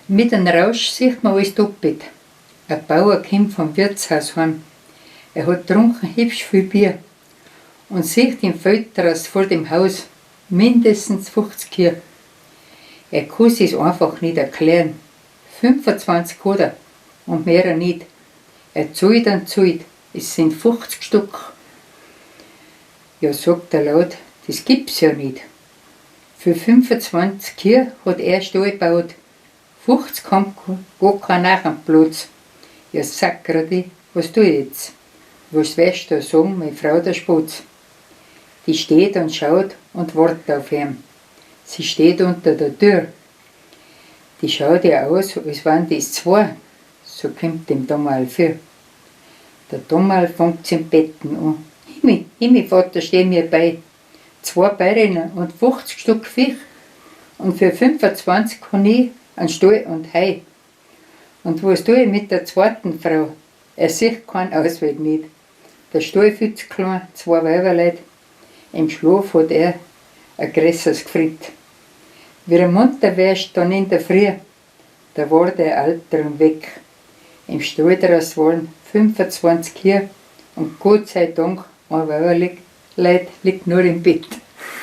Mit an Rausch sieht man alles doppelt. A Bauer kimmt vom Wirtshaus heim. Er hat trunken hübsch viel Bier und sieht im Feld draus vor dem Haus mindestens 50 Kühe. Er kann sich's einfach nicht erklären. 25 hat er und mehrer nicht. Er zahlt und zahlt, es sind 50 Stück. Ja, sagt er laut, das gibt's ja nicht. Für 25 Kühe hat er Stall gebaut. 50 haben gar keinen Nachenplatz. Ja, sackerdi, was tu ich jetzt? Was wirst du da sagen, meine Frau der Spatz? Die steht und schaut und wartet auf ihn. Sie steht unter der Tür. Die schaut ja aus, als wären das zwei. So kommt dem Domal vor. Der Domal fängt im Betten an. Himmel, Himmel, Vater, steh mir bei. Zwei Bäuerinnen und 50 Stück Viech. Und für 25 kann ich einen Stall und Heu. Und was tue ich mit der zweiten Frau? Er sieht keinen Ausweg nicht. Der Stall viel zu klein, zwei Weiberleut. Im Schlaf hat er ein größeres Gefritt. Wie er munter wärst dann in der Früh, da war der Albtraum weg. Im Stall draus waren 25 Kühe und Gott sei Dank, ein Weiberleut liegt nur im Bett.